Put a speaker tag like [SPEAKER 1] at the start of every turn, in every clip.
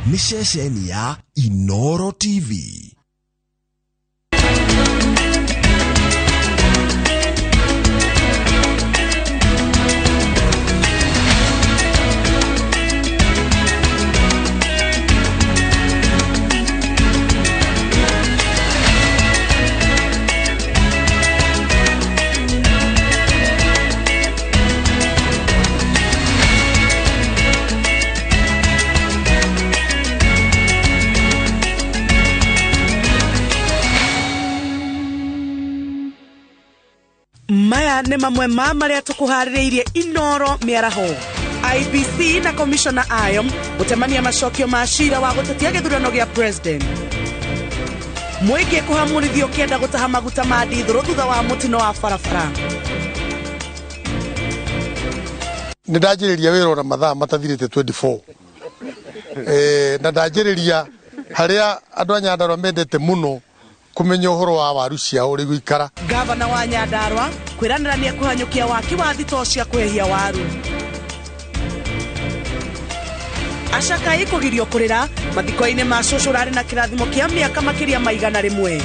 [SPEAKER 1] Nĩ ceceni ya Inoro TV.
[SPEAKER 2] Maya nĩ mamwe ma marĩa tũkũharĩrĩirie Inoro mĩaraho. IBC na komishona ayo gũtemania macokio ma cira wa gũtetia gĩthurano gĩa president. Mũingĩ kũhamũrithio kĩenda gũtaha maguta ma ndithũrũ thutha wa mũtino wa barabara.
[SPEAKER 3] Nĩ ndanjĩrĩria wĩra ona mathaa matathirĩte 24, na ndanjĩrĩria harĩa andũ a Nyandarua mendete mũno kũmenya ũhoro wa waru ciao ũrĩa igũikara.
[SPEAKER 2] Gavana wa Nyandarua kwĩranĩra nĩ ekũhanyũkia waki wa thitoo cia kũhehia waru. Acakai kũgirio kũrĩra mathiko-inĩ ma cũcũ ũrarĩ na kĩrathimo kĩa mĩaka makĩria ma 100.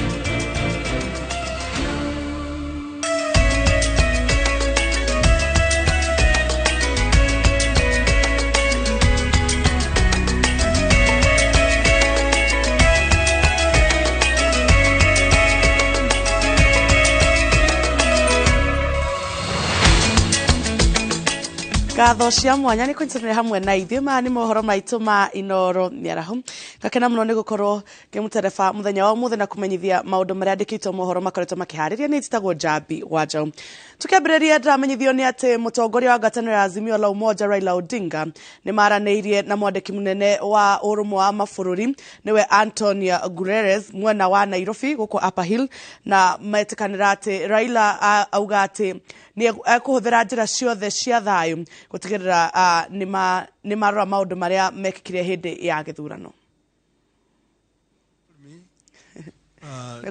[SPEAKER 2] Ngatho cia mwanya nĩ kũnyitanĩra hamwe na ithuĩ. Maya nĩ mohoro maitũ ma Inoro mĩaraho. Ngakena mũno nĩ gũkorwo ngĩmũtereba mũthenya wa ũmũthĩ na kũmenyithia maũndũ marĩa andĩkĩtwo mohoro makoretwo makĩharĩria. Nĩ njĩtagwo Njambi wa Njaũ. Tũkĩambĩrĩria, ndĩramenyithio nĩ atĩ mũtongoria wa ngwatanĩro ya Azimio la Umoja Raila Odinga nĩ maranĩirie na mwandĩki mũnene wa ũrũmwe wa mabũrũri nĩwe Antonio Guterres mwena wa Nairobi gũkũ Upper Hill, na metĩkanĩra atĩ Raila auga atĩ nĩ ekũhũthĩra njĩra ciothe cia thayũ gũtigĩrĩra nĩ marora maũndũ marĩa mekĩkire hĩndĩ ya gĩthurano.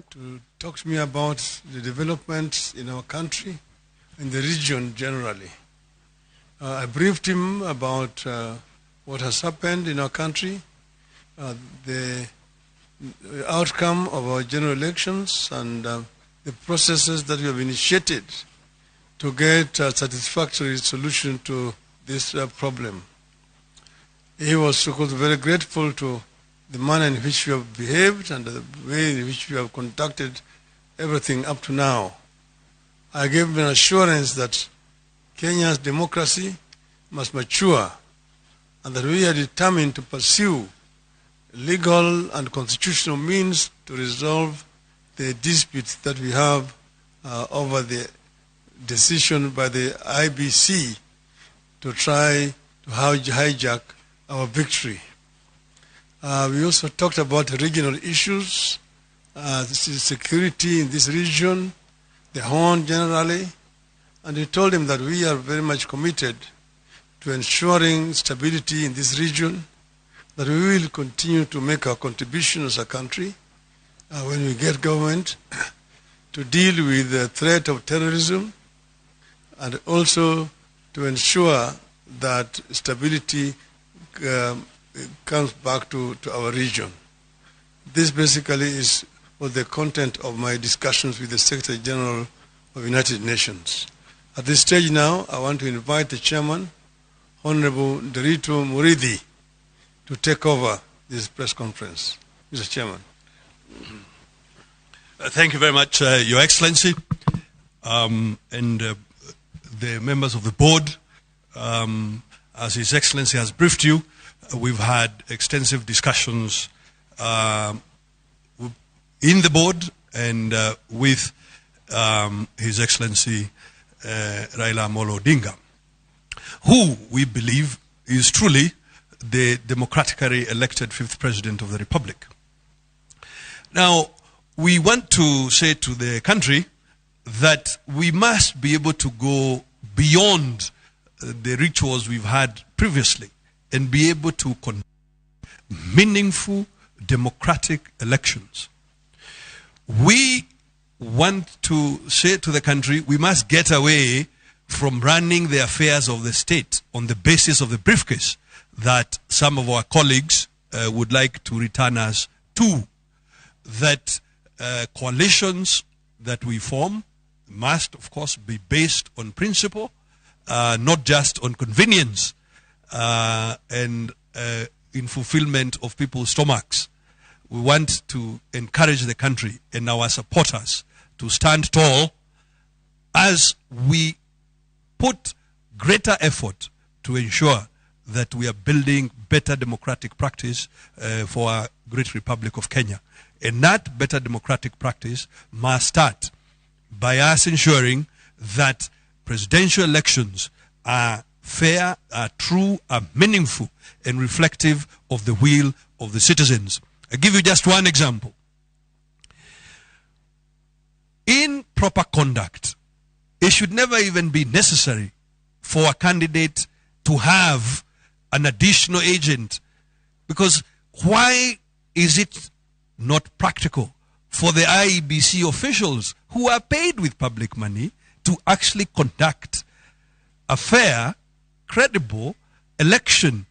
[SPEAKER 4] To talk to me about the developments in our country and the region generally. I briefed him about what has happened in our country, the outcome of our general elections, and the processes that we have initiated to get a satisfactory solution to this problem. He was, of course, very grateful to the manner in which we have behaved and the way in which we have conducted everything up to now. I gave him an assurance that Kenya's democracy must mature and that we are determined to pursue legal and constitutional means to resolve the disputes that we have over the decision by the IBC to try to hijack our victory. We also talked about regional issues, security in this region, the Horn generally, and we told him that we are very much committed to ensuring stability in this region, that we will continue to make our contribution as a country when we get government to deal with the threat of terrorism and also to ensure that stability comes back to our region. This basically is was the content of my discussions with the Secretary General of United Nations. At this stage now, I want to invite the chairman, Honorable Ndiritu Muriithi, to take over this press conference. Mr. Chairman.
[SPEAKER 5] Thank you very much, Your Excellency, and the members of the board. As His Excellency has briefed you, we've had extensive discussions in the board and with His Excellency Raila Amolo Odinga, who we believe is truly the democratically elected fifth president of the Republic. Now, we want to say to the country that we must be able to go beyond the rituals we've had previously and be able to conduct meaningful democratic elections. We want to say to the country, we must get away from running the affairs of the state on the basis of the briefcase that some of our colleagues would like to return us to. That coalitions that we form must, of course, be based on principle, not just on convenience and in fulfillment of people's stomachs. We want to encourage the country and our supporters to stand tall as we put greater effort to ensure that we are building better democratic practice for our great Republic of Kenya. And that better democratic practice must start by us ensuring that presidential elections are fair, are true, are meaningful, and reflective of the will of the citizens. I give you just one example. In proper conduct, it should never even be necessary for a candidate to have an additional agent, because why is it not practical for the IEBC officials who are paid with public money to actually conduct a fair, credible election?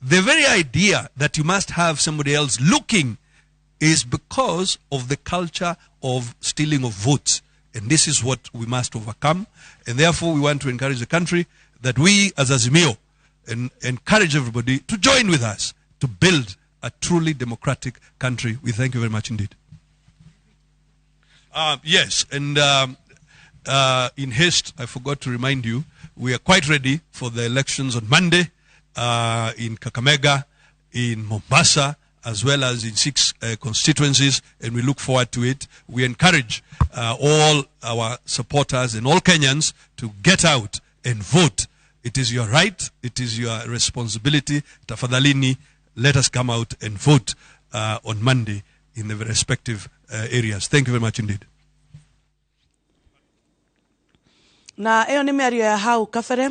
[SPEAKER 5] The very idea that you must have somebody else looking is because of the culture of stealing of votes. And this is what we must overcome. And therefore, we want to encourage the country that we as Azimio and encourage everybody to join with us to build a truly democratic country. We thank you very much indeed. Yes, and in haste, I forgot to remind you, we are quite ready for the elections on Monday in Kakamega, in Mombasa, as well as in 6 constituencies, and we look forward to it. We encourage all our supporters and all Kenyans to get out and vote. It is your right, it is your responsibility. Tafadhalini, let us come out and vote on Monday in the respective areas. Thank you very much indeed.
[SPEAKER 2] Na ĩyo nĩ mĩario ya hau kabere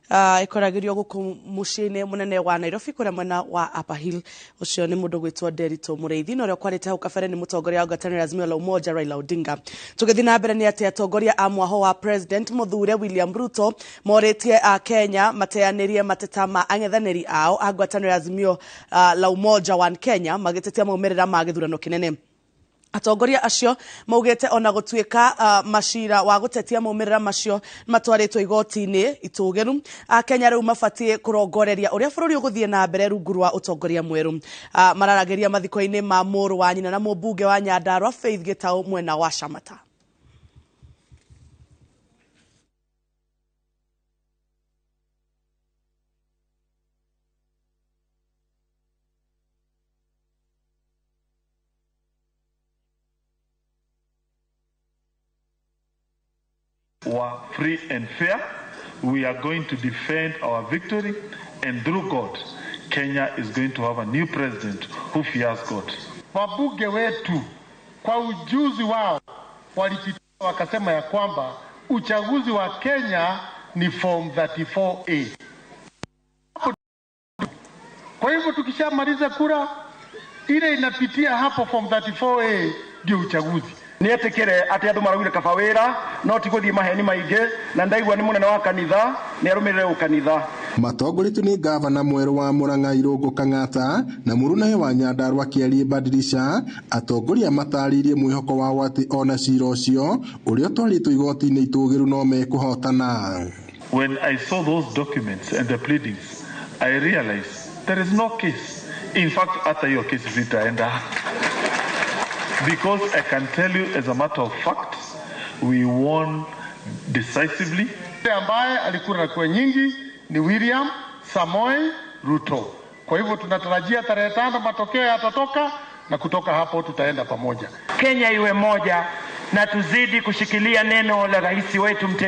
[SPEAKER 2] ĩkoragĩrio gũkũ mũciĩ-inĩ mũnene wa Nairobi kũrĩa mwena wa Upper Hill. Ũcio nĩ mũndũ gwĩtwo Nderitu Mũrĩithi, na ũrĩa kwarĩte hau kabere nĩ mũtongoria wa ngwatanĩro ya Azimio la Umoja Raila Odinga. Tũgĩthiĩ na mbere nĩ atĩ atongoria a mwaho wa President Mũthure William Ruto morĩtie a Kenya mateanĩrie mateta ma ang'ethanĩri ao a ngwatanĩro ya Azimio la Umoja One Kenya magĩtetia maumĩrĩra ma gĩthurano kĩnene. Atongoria acio maugĩte ona gũtuĩka macira wa gũtetia maumĩrĩra macio matwarĩtwo igoti-inĩ itũgĩru, Akenya rĩu mabatiĩ kũrongoreria ũrĩa bũrũri ũgũthiĩ na mbere rungu rwa ũtongoria mwerũ. Mararagĩria mathiko-inĩ ma mũrũ wa nyina na mũmbunge wa Nyandarua Faith Gĩtaũ mwena wa Shamata.
[SPEAKER 6] Were free and fair. We are going to defend our victory, and through God, Kenya is going to have a new president who fears God.
[SPEAKER 3] Wabunge wetu kwa ujuzi wao walipitia wakasema ya kwamba uchaguzi wa Kenya ni form 34A. Kwa hivyo tukishamaliza kura ile inapitia hapo form 34A ndio uchaguzi.
[SPEAKER 7] Nietikire ati andu maraugire kaba wira no ti guthie maheni maingi na ndaigua ni munene wa kanitha ni arumirire ukanitha.
[SPEAKER 8] Matongoretio ni gavana mwerũ wa Murang'a Irũngũ Kang'ata na mũrunawe wa Nyandarua Kĩarie Badilisha. Atongoria matarĩirie mwĩhoko wao atĩ ona cira ũcio ũrĩa ũtwarĩtwo igoti-inĩ itũgĩru no mekũhotana.
[SPEAKER 6] When I saw those documents and the pleadings, I realized there is no case. In fact, hata hiyo kesi zitaenda. Because I can tell you as a matter of fact, we won decisively.
[SPEAKER 3] Ambaye alikura na kura nyingi ni William Samoei Ruto. Kwa hivyo tunatarajia tarehe 5 matokeo yatatoka, na kutoka hapo tutaenda pamoja.
[SPEAKER 9] Kenya iwe moja na tuzidi kushikilia neno la rais wetu mteule.